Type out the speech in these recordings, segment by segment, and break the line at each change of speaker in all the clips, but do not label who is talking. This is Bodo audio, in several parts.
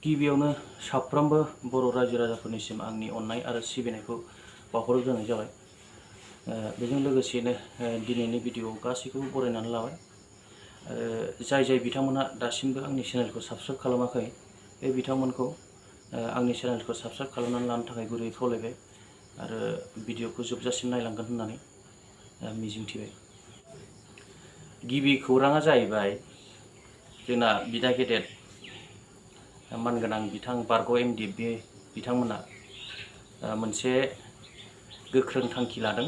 गिबियावनो साफ्रोमबो बर' रायजो राजाफोरनिसिम आंनि अननाय आरो सिबिनायखौ बावहरग्रोनाय जाबाय। बेजों लोगोसेनो दिनैनि भिडिअ गासैखौबो बरायनानै लाबाय। जाय बिथांमोना दासिमबो आंनि चेनेलखौ साबस्क्राइब खालामाखै बे बिथांमोनखौ आंनि चेनेलखौ साबस्क्राइब खालामनानै लानो थाखाय गुरैयै खावलायबाय आरो भिडिअखौ जोबजासिम नायलांगोन होननानै मिजिंथिबाय। गिबि खौराङा जाहैबाय जोंना बिदा गेदेर मानगोनां बिथां बारग' एमडि बिथांमोना मोनसे गोख्रों थांखि लादों।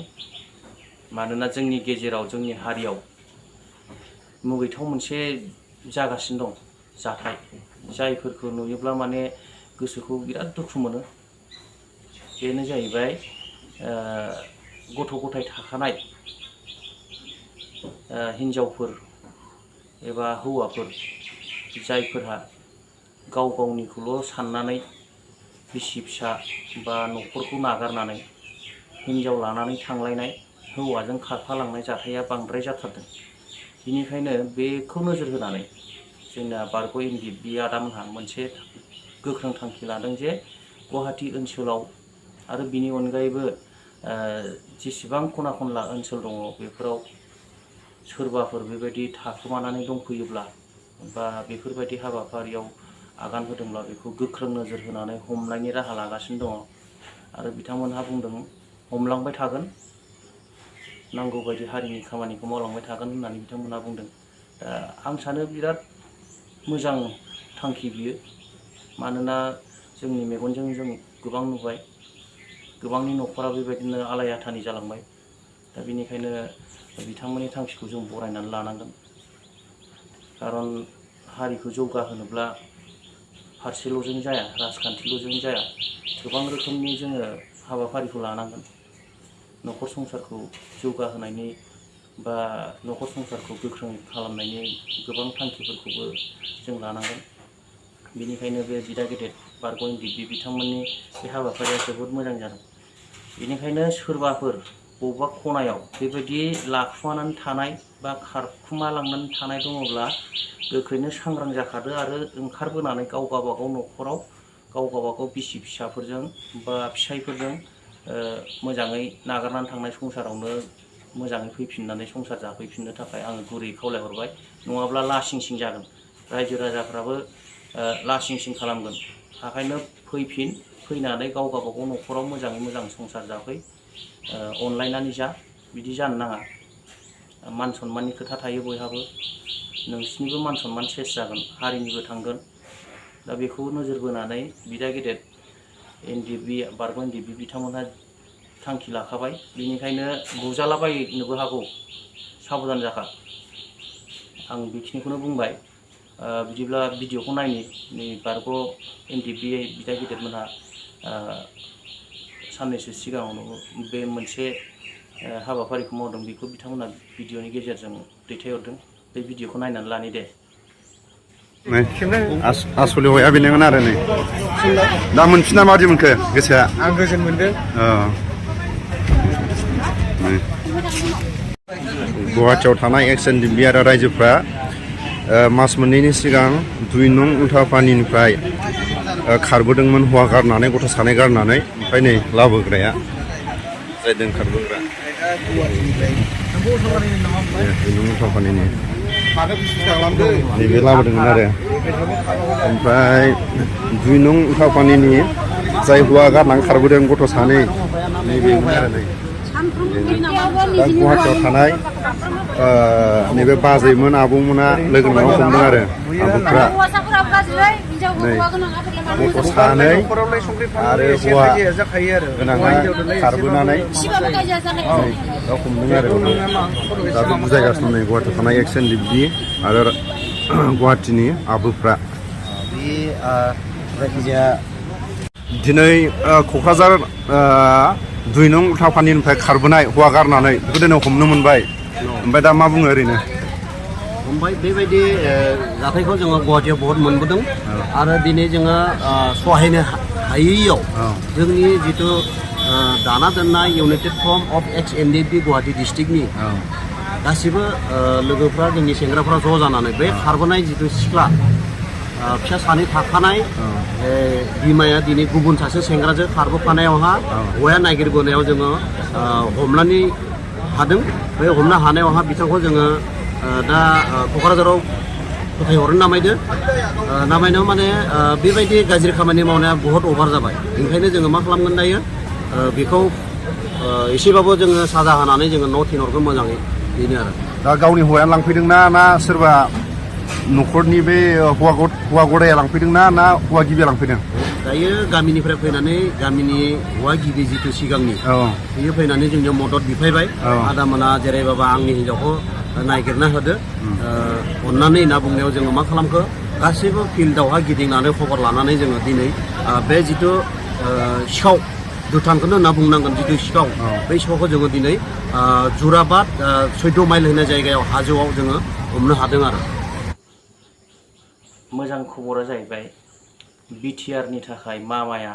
मानोना जोंनि गेजेराव जोंनि हारियाव मुगैथाव मोनसे जागासिनो दं जाथाय, जायफोरखौ नुयोब्ला माने गोसोखौ बिराद दुखु मोनो। बेनो जाहैबाय गथ' गथाय थाखानाय हिन्जावफोर एबा हौवाफोर जायफोरहा गाव गावनिखौल' साननानै बिसि फिसा बा न'खरखौ नागारनानै हिन्जाव लानानै थांलायनाय, हौवाजों खारफालांनाय जाथाया बांद्राय जाथारदों। बेनिखायनो बेखौ नोजोर होनानै जोंना बारग' एमडि बि आदामोनहा मोनसे गोख्रों थांखि लादों जे गुवाहाटि ओनसोलाव आरो बिनि अनगायैबो जेसेबां खना खनला ओनसोल दङ बेफोराव सोरबाफोर बेबायदि थाखोमानानै दंफैयोब्ला बा बेफोरबायदि हाबाफारियाव आगान होदोंब्ला बेखौ गोख्रों नोजोर होनानै हमनायनि राहा लागासिनो दङ। आरो बिथांमोनहा बुंदों हमलांबाय थागोन, नांगौ बायदि हारिनि खामानिखौ मावलांबाय थागोन होननानै बिथांमोनहा बुंदों। दा आं सानो बिराद मोजां थांखि बियो। मानोना जोंनि मेगनजों जों गोबां नुबाय, गोबांनि न'खरा बेबायदिनो आलाय आथानि जालांबाय। दा बेनिखायनो बिथांमोननि थांखिखौ जों बरायनानै लानांगोन। खारन हारिखौ जौगाहोनोब्ला फारसेल'जों जाया, राजखान्थिल'जों जाया, गोबां रोखोमनि जोङो हाबाफारिखौ लानांगोन। न'खर संसारखौ जौगाहोनायनि बा न'खर संसारखौ गोख्रों खालामनायनि गोबां थांखिफोरखौबो जों लानांगोन। बेनिखायनो बे बिदा गेदेर बारग' एमडि बिथांमोननि बे हाबाफारिया जोबोद मोजां जादों। बेनिखायनो सोरबाफोर बबेबा खनायाव बेबायदि लाखुमानानै थानाय बा खारखुमालांनानै थानाय दङब्ला गोख्रैनो सांग्रां जाखादो आरो ओंखारबोनानै गाव गावबागाव न'खराव गाव गावबागाव बिसि फिसाफोरजों बा फिसायफोरजों मोजाङै नागारनानै थांनाय संसारावनो मोजाङै फैफिननानै संसार जाफैफिननो थाखाय आङो गुरै खावलायहरबाय। नङाब्ला लासिं सिं जागोन, रायजो राजाफ्राबो लासिं सिं खालामगोन। ओंखायनो फैनानै गाव गावबागाव न'खराव मोजाङै मोजां संसार जाफै, अनलायनानै जा, बिदि जानो नाङा। मान सनमाननि खोथा थायो बयहाबो, नोंसिनिबो मान सनमान सेस जागोन, हारिनिबो थांगोन। दा बेखौ नोजोर बोनानै बिदा गेदेर बारग' एमडि बिथांमोनहा थांखि लाखाबाय। बेनिखायनो बुजालाबायनोबो हागौ, साबधान जाखा। आं बेखिनिखौनो बुंबाय। बिदिब्ला भिडिअखौ नायनि बारग' एमडि बिदा गेदेरमोनहा साननैसो सिगाङावनो बे मोनसे हाबाफारिखौ मावदों, बेखौ बिथांमोना भिडिअनि गेजेरजों दैथायहरदों। बे भिडिअखौ नायनानै लानि दे।
आसलि हया बेनोमोन आरो नै दा मोनफिना माबायदि मोनखो गोसोआ?
आं गोजोन मोनदों।
गुवाहाटियाव थानाय एक्स एनडिपि आरो रायजोफ्रा मास मोननैनि सिगां 2 नं उल्थापानिनिफ्राय खारबोदोंमोन, हौवा गारनानै गथ' सानै गारनानै। ओमफ्राय नै लाबोग्राया जायदों खारबोग्रा उल्थापानिनि नैबे लाबोदोंमोन आरो। ओमफ्राय 2 नं उल्थापानिनि जाय हौवा गारनानै खारबोदों गथ' सानै, नैबेमोन आरो नै दा गुवाहाटियाव थानाय नैबे बाजैमोन आबौमोना लोगो नांनानै हमदों आरो आबौफ्रा। नै गथ' सानै आरो हौवा गोनाङा खारबोनानै दा हमदों आरो। दा बे बुजायगासिनो नै गुवाहाटियाव थानाय एक्स एनडिपि आरो गुवाहाटिनि आबौफ्रा। दिनै क'क्राझार 2 नं उल्थापानिनिफ्राय खारबोनाय हौवा गारनानै बेखौ दिनै हमनो मोनबाय। ओमफ्राय दा मा बुङो ओरैनो?
ओमफ्राय बेबायदि जाथायखौ जोङो गुवाहाटियाव बहुत मोनबोदों आरो दिनै जोङो सहायनो हायैयाव जोंनि जिथु दाना दोननाय इउनाइटेड फ्रन्ट अफ एक्स एनडिपि गुवाहाटि डिस्ट्रिक्टनि गासिबो लोगोफ्रा, जोंनि सेंग्राफ्रा ज' जानानै बे खारबोनाय जिथु सिख्ला फिसा सानै थाखानाय बिमाया दिनै गुबुन सासे सेंग्राजों खारबोफानायावहा हौवाया नागिरबोनायाव जोङो हमनानै हादों। बे हमनो हानायावहा बिथांखौ जोङो दा क'क्राझाराव फोथायहरनो नामायनायाव माने बेबायदि गाज्रि खामानि मावनाया बहुत अभार जाबाय। ओंखायनो जोङो मा खालामगोन दायो बेखौ एसेबाबो जोङो साजा होनानै जोङो न' थिनहरगोन मोजाङै बेनो आरो।
दा गावनि हौवाया लांफैदोंना ना सोरबा न'खरनि बे हौवा गदाया लांफैदोंना ना हौवा गिबिया लांफैदों?
दायो गामिनिफ्राय फैनानै गामिनि हौवा गिबि जिथु सिगांनि बियो फैनानै जोंनियाव मदद बिफायबाय। आदामोना जेरै बाबा आंनि हिन्जावखौ नागिरना होदो अननानै होनना बुंनायाव जोङो मा खालामखो गासैबो फिल्डआवहा गिदिंनानै खबर लानानै जोङो दिनै बे जिथु सिखाव दुथांखौनो होनना बुंनांगोन जिथु सिखाव बै सिखावखौ जोङो दिनै जुराबाद 14 माइल होननाय जायगायाव हाजोआव जोङो हमनो हादों आरो।
मोजां खबरा जाहैबाय बिटिआरनि थाखाय मामाया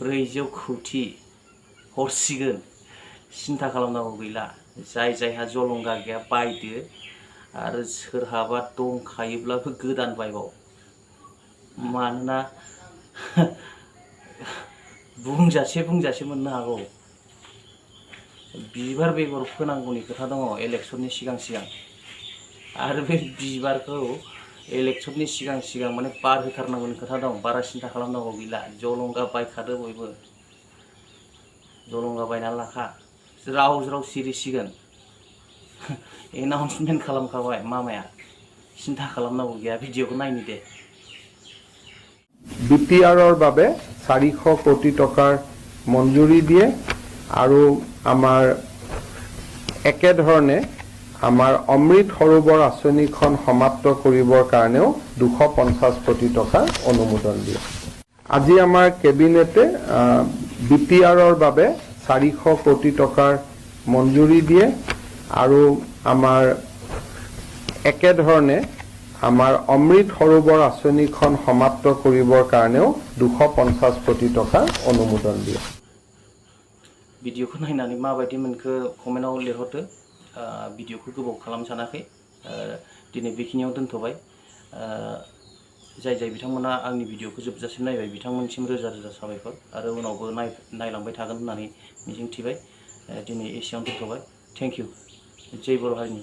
400 कौटि हरसिगोन। सिन्था खालामनांगौ गैला। जाय जायहा जलंगा गैया बायदो आरो सोरहाबा दंखायोब्लाबो गोदान बायबाव। मानोना बुंजासे मोननो हागौ। बिबार बेगर फोनांगौनि खोथा दङ इलेक्सननि सिगां आरो बे बिबारखौ इलेक्सननि सिगां माने बार होथारनांगौनि खोथा दं। बारा सिन्था खालामनांगौ गैला। जलंगा बायखादो बयबो जलंगा बायनानै लाखा ज्राव सिरिसिगोन। एनाउन्समेन्ट खालामखाबाय मामाया। চিন্তা খালামনাंगौ गैया। ভিডিঅ'खौ नायनो दे।
বিটিআৰৰ বাবে 400 কোটি টকাৰ মঞ্জুৰি দিয়ে আৰু আমাৰ একেধৰণে আমাৰ অমৃত সৰোবৰ আঁচনিখন সমাপ্ত কৰিবৰ কাৰণেও 250 কোটি টকাৰ অনুমোদন দিয়ে। আজি আমাৰ কেবিনেটে বিটিআৰৰ বাবে 400 কোটি টকাৰ মঞ্জুৰি দিয়ে আৰু আমাৰ একেধৰণে আমাৰ অমৃত সৰোবৰ আঁচনিখন সমাপ্ত কৰিবৰ কাৰণেও 250 কোটি টকাৰ অনুমোদন দিয়ে।
ভিডিঅ'खौ नायनानै माबायदि मोनखो कमेन्टआव लिरहरदो। ভিডিঅ'खौ गोबाव खालामनो सानाखै। दिनै बेखिनियाव दोनथ'बाय। जाय बिथांमोना आंनि भिडिअ'खौ जोबजासिम नायबाय बिथांमोनसिम रोजा साबायखर आरो उनावबो नायलांबाय थागोन होननानै मिजिंथिबाय। दिनै एसेयावनो दोनथ'बाय। Thank you. जय बर' हारिनि।